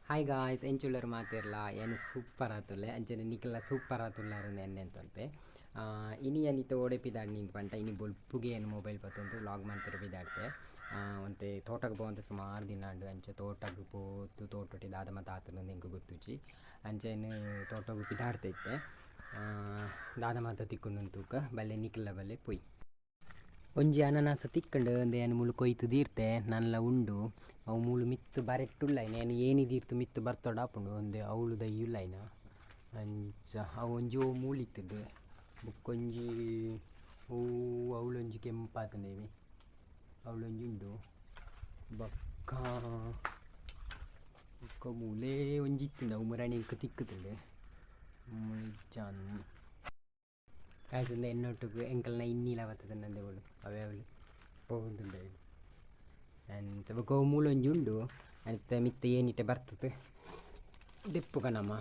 Hi guys, ಎಂಚುಲ್ಲರ್ ಮಾತೆರ್ಲ? ಏನ್ super ಆತುಲ್ಲೆ. ಅಂಚನೆ ನಿಕಲ್ನ ಸೂಪರ್ ಆತುಲ್ಲಾರ್ ಎನ್ನೆ ಅಂತಲ್ಪೆ. ಇನಿ ಅನಿತ ಓಡೆ ಪಿದಾಡ್ ನಿಂತ ಪಂಟ ಇನಿ ಬೊಲ್ಪುಗೆ ಏನು ಮೊಬೈಲ್ ಪತ್ತೊಂದು ವ್ಲಾಗ್ ಮಾಡ್ತಿರ ಪಿದಾಡ್ತೆ. ಒಂತೆ ತೋಟಗ್ ಪೋವಂತೆ ಸುಮಾರು ದಿನ ಆಂಡ್. ಅಂಚೆ ತೋಟಗ್ ಪೋತು ತೋಟೊಟಿ ದಾದ ಮಾತ ಆತುಂಡು ಎಂಕ್ ಗೊತ್ತುಜಿ. ಅಂಚೆನೆ ತೋಟಗ್ ಪಿದಾಡ್ತೆ ಇತ್ತೆ. ದಾದ ಮಾತ ತಿಕ್ಕುಂಡು ತೂಕ ಬಲ್ಲೆ ನಿಕಲ್ನ ಬಲ್ಲೆ ಪೋಯಿ. ಒಂಜಿ ಅನನಾಸ ತಿಕ್ಕಂಡು ಅಂದೆ ಯಾನ್ ಮುಳು ಕೊಯ್ತು ದೀರ್ತೆ ನನ್ಲ ಉಂಡು. ಅವು ಮೂಲು ಮಿತ್ತು ಬರೆಟ್ಟುಲ್ಲೈನ ಯಾನ್ ಏನಿ ದೀರ್ತು ಮಿತ್ತು ಬರ್ತೊಡಾಪುಂಡು ಒಂದೆ ಅವ್ಲು ದೈಯುಲ್ಲೈನ. ಅಂಚ ಅವು ಒಂಜಿ ಓ ಮೂಲಿತ್ತುಂಡು ಬೊಕ್ಕೊಂಜಿ ಓ ಅವ್ಲೊಂಜಿ ಕೆಂಪಾತುಂಡೇವಿ ಅವ್ಲೊಂಜಿ ಉಂಡು. ಬೊಕ್ಕ ಬೊಕ್ಕ ಮೂಲೇ ಒಂಜಿ ಇತ್ತುಂಡು ಅವು ಮುರಾನಿ ಎಂಕ್ ತಿಕ್ಕುದುಂಡು ಮುಳಿಜ್ಜಾನ್. ಕಾಯ್ಸಂದೆ ಎನ್ನೊಟ್ಟುಗು ಎಂಕಲ್ನ ಇನ್ನಿಲ ಬತ್ತದ ನಂದೆ ಬೋಡು ಅವೇ ಅವಳು ಪೋವೊಂದುಂಡು. ಅಂಚ ಬೊಕ್ಕ ಅವು ಮೂಲೊಂಜಿ ಉಂಡು ಅತ್ತ ಮಿತ್ತ ಏನಿಟ್ಟೆ ಬರ್ತದೆ ದೆಪ್ಪುಗ ನಮ.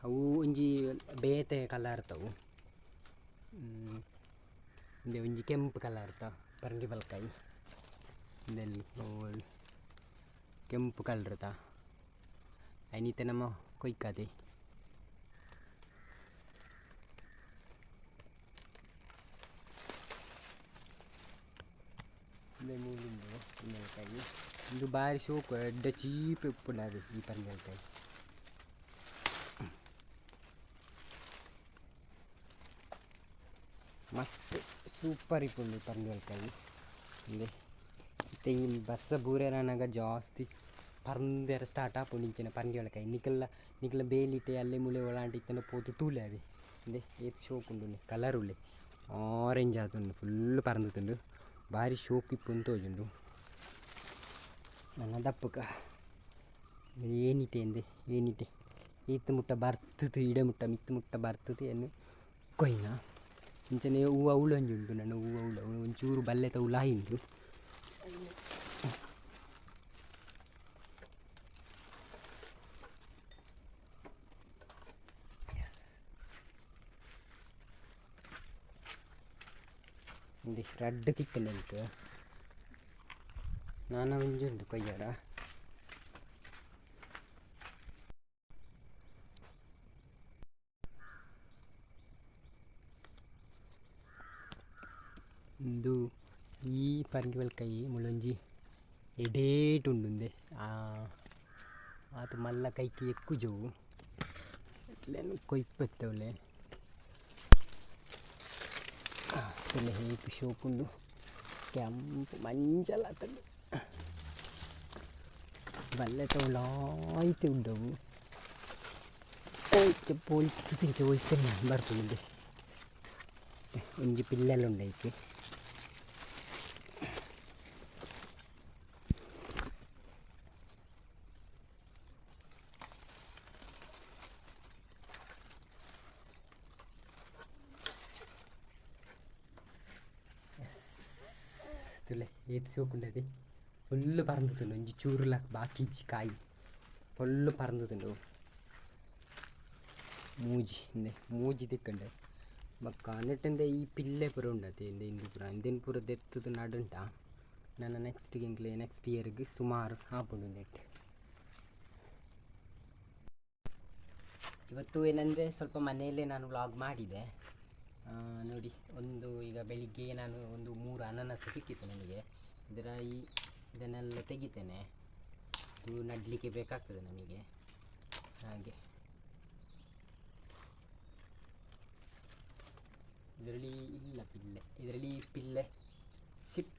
ಅವು ಒಂಜಿ ಬೇತೆ ಕಲರ್ತವು. ಇಂದೆ ಒಂಜಿ ಕೆಂಪು ಕಲರ್ತ ಪರಂಗಿ ಬಲ್ಕಾಯಿ ಇಂದೆಲ್ಲಿ ಕೆಂಪು ಕಲರ್ತ ಐನಿತ್ತೆ ನಮ್ಮ ಕೊಯ್ಕಾದೆ. ಇಂದೆ ಮೂಲುಂಡು ಪರಂಗಿಬಲ್ಕಾಯಿ. ಇಂದು ಬಾರಿ ಶೋಕು ಎಡ್ಡೆ ಚೀಪ್ ಉಪ್ಪುಂಡು ಅದು ಈ ಪರಂಗಿಬಲ್ಕಾಯಿ. ಮಸ್ತ್ ಸೂಪರ್ ಇಪ್ಪುಂಡು ಪರಂಗಿಬಲ್ಕಾಯಿ. ಇಂದೆ ಇತ್ತೆ ಈ ಬರ್ಸ ಬೂರೆರಾನಗ ಜಾಸ್ತಿ ಪರ್ಂದೆರ ಸ್ಟಾರ್ಟ್ ಆಪುಂಡು ಇಂಚಿನ ಪರಂಗಿಬಲ್ಕಾಯಿ. ನಿಕಲ್ನ ನಿಕಲ್ನ ಬೇಲಿಟೆ ಅಲ್ಲೇ ಮುಳೆ ಒಳಾಂಟ ಇತ್ತಂಡ ಪೋತು ತೂಲೆ ಅವೆ. ಇಂದೆ ಏತ್ ಶೋಕು ಉಂಡು ಕಲರ್ ಉಲ್ಲೆ ಆರೆಂಜ್ ಆತುಂಡು ಫುಲ್ ಪರಂದುಂಡು ಬಾರಿ ಶೋಕು ಇಪ್ಪುಂಡು ತೋಜುಂಡು. ನನ್ನ ದಪ್ಪುಕ ಏನಿಟೆ ಎಂದೆ ಏನಿಟೆ ಈತ್ ಮುಟ್ಟ ಬರ್ತದೆ ಇಡೆ ಮುಟ್ಟ ಮಿತ್ತು ಮುಟ್ಟ ಬರ್ತದೆ ಏನು ಕೊಯ್ನ. ಇಂಚನೆ ಹೂವು ಅವಳು ಒಂಜಿ ಉಂಟು ನನ್ನ ಹೂವು ಅವಳು ಒಂಚೂರು ಬಲ್ಲೆತ ಉಲಾಯಿ ಉಂಟು. ಇಂದೆ ರಡ್ಡ್ ತಿಕ್ಕಂಡು ಎಂಕ್ ನಾನ ಒಂಜಿ ಉಂಡು ಕೊಯ್ಯಡ. ಇಂದು ಈ ಪರಂಗಿಬಲ್ಕಾಯಿ ಮುಳೊಂಜಿ ಎಡೇಟ್ ಉಂಡು ಉಂದೆ. ಆತ್ ಮಲ್ಲ ಕೈಕ್ ಎಕ್ಕುಜವು ಎಟ್ಲೆನ್ ಕೊಯ್ಪೆತ್ತವಲೆ. ತೂಲೆ ಏತ್ ಶೋಕುಂಡು ಕೆಂಪು ಮಂಜಲ್ ಆತುಂಡು ಬಲ್ಲೆತ ಉಲಾಯ್ತೆ ಉಂಡವು. ಇಂಚ ಪೊಲ್ತುದು ಇಂಚ ಒಯ್ತನೆ ಬರ್ಪುಂಡು ಇಂದೆ. ಒಂಜಿ ಪಿಲ್ಲೆಲ ಉಂಡು ಐಕ್. ತೂಲೆ ಏತ್ ಶೋಕುಂಡತೆ ಫುಲ್ಲು ಪರಂದುಂಡು ಒಂಜಿ ಚೂರುಲ ಬಾಕಿ ಇಜ್ಜಿ ಕಾಯಿ ಫುಲ್ಲು ಪರಂದುಂಡು. ಮೂಜಿ ಇಂದೆ ಮೂಜಿ ತಿಕ್ಕಂಡು. ಬೊಕ್ಕ ನೆಟ್ಟಂದೆ ಈ ಪಿಲ್ಲೆ ಪೂರ ಉಂಡತೆ ಇಂದೆ ಇಂದು ಪೂರ ಇಂದೆನ್ ಪೂರ ದೆತ್ತುದು ನಡುಂಟ ನನ ನೆಕ್ಸ್ಟ್ ಎಂಕ್ಲೆ ನೆಕ್ಸ್ಟ್ ಇಯರ್ಗ್ ಸುಮಾರು ಆಪುಂಡು ನೆಟ್. ಇವತ್ತು ಏನಂದರೆ ಸ್ವಲ್ಪ ಮನೆಯಲ್ಲೇ ನಾನು ವ್ಲಾಗ್ ಮಾಡಿದೆ. ನೋಡಿ ಒಂದು ಈಗ ಬೆಳಿಗ್ಗೆ ನಾನು ಒಂದು 3 ಅನಾನಸ್ ಸಿಕ್ಕಿತ್ತು ನನಗೆ. ಇದರ ಈ ಇದನ್ನೆಲ್ಲ ತೆಗಿತೇನೆ, ಇದು ನಡಲಿಕ್ಕೆ ಬೇಕಾಗ್ತದೆ ನಮಗೆ. ಹಾಗೆ ಇದರಲ್ಲಿ ಇಲ್ಲ ಪಿಲ್ಲೆ, ಇದರಲ್ಲಿ ಪಿಲ್ಲೆ ಸಿಪ್.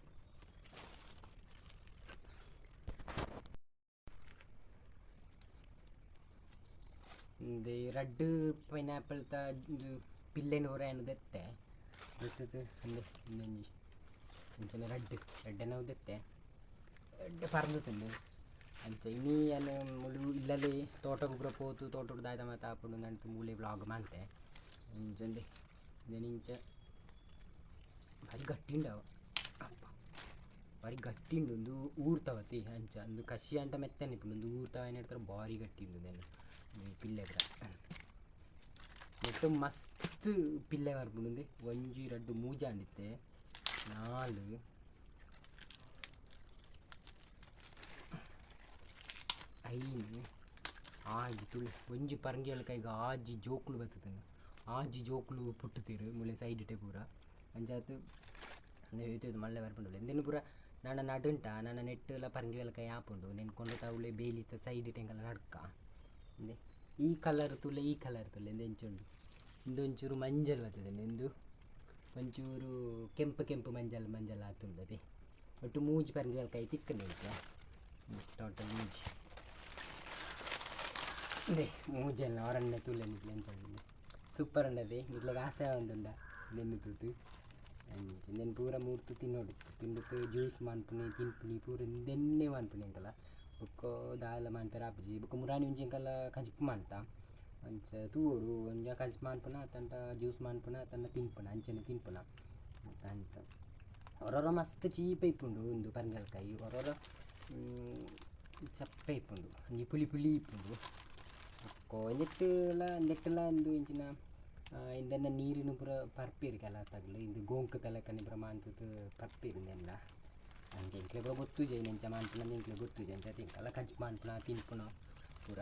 ರಡ್ಡ್ ಪೈನಾಪಲ್ ತ ಪಿಲ್ಲೆನ್ ಪೂರ ಏನು ದೆತ್ತೆ ದೆತ್ತುದು ಅಂದೆ ಇಂದೊಂಜಿ ಅಂಚನೆ ರಡ್ಡ್ ರಡ್ಡೆನವು ದೆತ್ತೆ ಎಡ್ಡೆ ಪರ್ಂದುಂಡು. ಅಂಚ ಇನಿ ಯಾನ್ ಮುಲು ಇಲ್ಲಲ್ಲಿ ತೋಟಗ್ ಪೂರ ಪೋತು ತೋಟೊಡು ದಾದ ಮಾತ ಆಪುಂಡು ಅಂದ್ ಮೂಲೆ ವ್ಲಾಗ್ ಮಾಂತೆ. ಅಂಚಂದೆ ಇಂದೆನ್ ಇಂಚ ಬಾರಿ ಗಟ್ಟಿ ಉಂಡವು ಅಪ್ಪ ಬಾರಿ ಗಟ್ಟಿ ಉಂಡು. ಉಂದು ಊರ್ತವತಿ ಅಂಚ ಉಂದು ಕಸಿ ಅಂಟ ಮೆತ್ತನೆ ಇಪ್ಪುಂಡು. ಉಂದು ಊರ್ತವ ಏನ್ ಬಾರಿ ಗಟ್ಟಿ ಉಂಡು ಉಂದೆನ್ ಈ ಪಿಲ್ಲೆ ಪೂರ. ನೆಟ್ಟ್ ಮಸ್ತ್ ಪಿಲ್ಲೆ ಬರ್ಪುಂಡು ಉಂದು 1 2 3 ಆಂಡಿತ್ತೆ 4 5 6 ತುಳು ಒಂಜಿ ಪರಂಗಿ ಕೈಗೆ 6 ಜೋಕುಲು ಬರ್ತದೆ 6 ಜೋಕುಲು ಪುಟ್ಟುತ್ತೀರು ಮುಳೆ ಸೈಡ್ ಇಟ್ಟೆ ಪೂರ ಅಂಚಾತ್ ಇದು ಮಲ್ಲೆ ಬರ್ಪುಂಡು ಇಂದೆನ್ ಪೂರ ನಾನ ನಡುಂಟ ನಾನ ನೆಟ್ಟುಲ ಪರಂಗಿ ಕೈ ಆಪುಂಡು ನೆನ್ ಕೊಂಡು ತಾವುಲೆ ಬೇಲಿತ ಸೈಡ್ ಇಟ್ಟೆಂಕಲ ನಡ್ಕ ಇಂದೆ ಈ ಕಲರ್ ತುಲೆ ಈ ಕಲರ್ ತುಲೆ ಇಂದು ಎಂಚುಂಡು ಇಂದೊಂಚೂರು ಮಂಜಲ್ ಬರ್ತದೆ ಇಂದು ಒಂಚೂರು ಕೆಂಪು ಕೆಂಪು ಮಂಜಲ್ ಮಂಜಲ್ ಆತುಂಡದೆ ಒಟ್ಟು ಮೂಜಿ ಪರಂಗಿ ಕೈ ತಿಕ್ಕನೆ ಟೋಟಲ್ ಮೂಜಿ ಇಂದೆ ಮೂಜೆಲ್ಲ ಅವರನ್ನೇ ತುಲೆ ನಿಕ್ಲೆ ಎಂಚ ಸೂಪರ್ ಉಂಡದೆ ನಿಕ್ಲೆಗ್ ಆಸೆ ಆವೊಂದುಂಡ ನೆನ್ನು ತೂತು ಇಂದೆನ್ ಪೂರ ಮೂರ್ತು ತಿನ್ನೋಡು ತಿಂದುತ್ತು ಜ್ಯೂಸ್ ಮನ್ಪುನಿ ತಿನ್ಪುನಿ ಪೂರ ಇಂದೆನ್ನೇ ಮನ್ಪುನಿ ಎಂಕಲ ಬೊಕ್ಕ ದಾಲ ಮನ್ಪೆರೆ ಆಪುಜಿ ಬೊಕ್ಕ ಮುರಾನಿ ಒಂಜಿ ಎಂಕಲ ಕಜಿಪು ಮನ್ತ ಅಂಚ ತೂವೊಡು ಒಂಜ ಕಜಿಪು ಮನ್ಪುನ ಅತ್ತಂಡ ಜ್ಯೂಸ್ ಮನ್ಪುನ ಅತ್ತಂಡ ತಿನ್ಪುನ ಅಂಚನೆ ತಿನ್ಪುನ ಅಂತ ಒರೊರ ಮಸ್ತ್ ಚೀಪ ಇಪ್ಪುಂಡು ಉಂದು ಪರಂಗಲ್ಕಾಯಿ ಒರೊರ ಚಪ್ಪೆ ಇಪ್ಪುಂಡು ಒಂಜಿ ಪುಳಿ ಪುಳಿ ಇಪ್ಪುಂಡು ಬೊಕ್ಕ ಇಂದೆಟ್ಟುಲ ಇಂದೆಟ್ಟುಲ ಇಂದು ಇಂಚಿನ ಇಂದೆನ್ನ ನೀರಿನ ಪೂರ ಪರ್ಪೇರು ಕೆಲ ತಗ್ಲು ಇಂದು ಗೋಂಕು ತಲಕನೆ ಪೂರ ಮಾಂತದ್ ಪರ್ಪೇರು ಇಂದೆಲ್ಲ ಅಂಚ ಎಂಕ್ಲೆ ಪೂರ ಗೊತ್ತುಜೆ ಎಂಚ ಮಾನ್ಪುನ ಎಂಕ್ಲೆ ಗೊತ್ತುಜೆ ಅಂಚ ಎಂಕಲ ಕಜಿಪು ಮಾನ್ಪುನ ತಿನ್ಪುನ ಪೂರ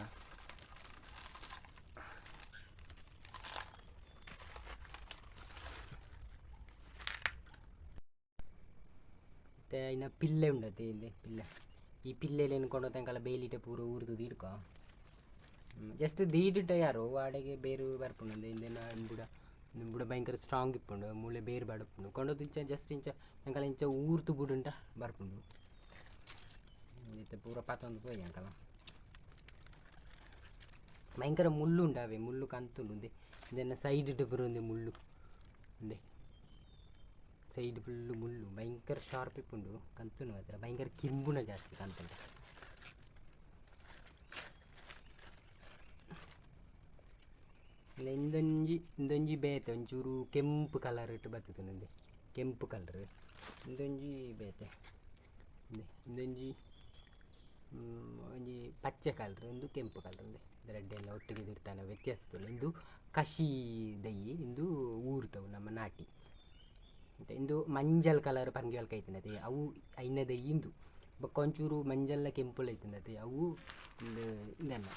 ಇತ್ತೆ ಐನ ಪಿಲ್ಲೆ ಉಂಡತೆ ಇಂದೆ ಪಿಲ್ಲೆ ಈ ಪಿಲ್ಲೆಲೆನ್ ಕೊಂಡೋತ ಎಂಕಲ ಬೇಲಿಟೆ ಪೂರ ಊರ್ದು ದೀಡ್ಕ ಜಸ್ಟ್ ದೀಡುಟ ಯಾರು ವಾಡೆಗೆ ಬೇರು ಬರ್ಪುಂಡು ಇಂದೆನ ಬುಡ ಬುಡ ಭಯಂಕರ ಸ್ಟ್ರಾಂಗ್ ಇಪ್ಪುಂಡು ಮೂಲೆ ಬೇರು ಬಡಪುಂಡು ಕೊಂಡೋದು ಇಂಚ ಜಸ್ಟ್ ಇಂಚ ಎಂಕಲ ಇಂಚ ಊರ್ತು ಬುಡುಂಟ ಬರ್ಪುಂಡು ಇತ್ತೆ ಪೂರ ಪತ್ತೊಂದು ಪೋಯಿ ಎಂಕಲ ಭಯಂಕರ ಮುಳ್ಳು ಉಂಡಾವೆ ಮುಳ್ಳು ಕಂತುಂಡು ಇಂದೆ ಇಂದೆನ ಸೈಡ್ ಪೂರ ಒಂದೆ ಮುಳ್ಳು ಇಂದೆ ಸೈಡ್ ಫುಲ್ಲು ಮುಳ್ಳು ಭಯಂಕರ ಶಾರ್ಪ್ ಇಪ್ಪುಂಡು ಕಂತುಂಡು ಮಾತ್ರ ಭಯಂಕರ ಕಿಂಬುನ ಜಾಸ್ತಿ ಕಂತುಂಡು ಇಂದೊಂಜಿ ಇಂದೊಂಜಿ ಬೇತೆ ಒಂಚೂರು ಕೆಂಪು ಕಲರ್ ಇಟ್ಟು ಬರ್ತದೆ ನಂದೆ ಕೆಂಪು ಕಲರ್ ಇಂದೊಂಜಿ ಬೇತೆ ಇಂದೊಂಜಿ ಒಂಜಿ ಪಚ್ಚೆ ಕಲರ್ ಇಂದು ಕೆಂಪು ಕಲರ್ ಉಂದೆ ರೆಡ್ ಎಲ್ಲ ಒಟ್ಟಿಗೆ ಇರ್ತಾನೆ ವ್ಯತ್ಯಾಸ ಇಂದು ಕಶಿ ದಯ್ಯಿ ಇಂದು ಊರ್ತವು ನಮ್ಮ ನಾಟಿ ಮತ್ತೆ ಇಂದು ಮಂಜಲ್ ಕಲರ್ ಪರಂಗಿ ಐತನತೆ ಅವು ಐನ ದಯ್ಯಿ ಇಂದು ಬೊಕ್ಕ ಒಂಚೂರು ಮಂಜಲ್ಲ ಕೆಂಪುಲ ಐತನತೆ ಅವು ಇಂದು ಇಂದನ್ನ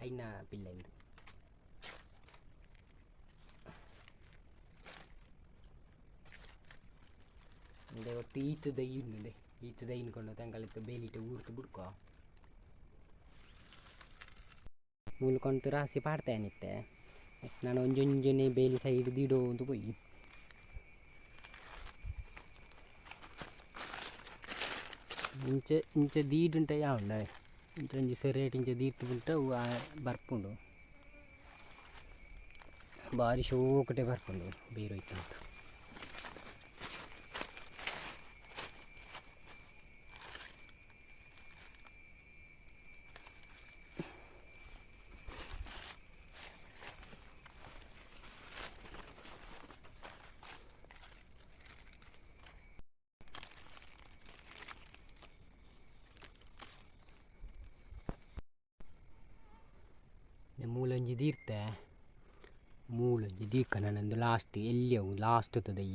ಐನ ಪಿಲ್ಲೆ ಇಂದು ಇಂದೆ ಒಟ್ಟು ಈತು ದೈ ಉಂಡು ಈತು ದೈನ್ ಕೊಂಡು ತಂಕಲಿತ್ತು ಬೇಲಿಟ್ಟು ಊರ್ತು ಬುಡ್ಕೊ ಮೂಲು ಕೊಂತು ರಾಸಿ ಪಾಡ್ತೇನಿತ್ತೆ ನಾನು ಒಂಜೊಂಜನೆ ಬೇಲಿ ಸೈಡ್ ದೀಡೋ ಅಂತ ಪೋಯಿ ಇಂಚ ಇಂಚ ದೀಡುಂಟ ಯಾವುಂಡ ಇಂಚ ಒಂಜಿ ಸೆರೇಟ್ ಇಂಚ ದೀರ್ತು ಬುಂಟ ಬರ್ಪುಂಡು ಬಾರಿ ಶೋಕಟೆ ಬರ್ಪುಂಡು ಬೇರು ಹೋಯ್ತು ಮೂಲೊಂಜಿ ದೀರ್ತೆ ಮೂಲೊಂಜಿ ದೀರ್ಕ ನಾನೊಂದು ಲಾಸ್ಟ್ ಎಲ್ಲಿ ಅವು ಲಾಸ್ಟ್ ತದೈ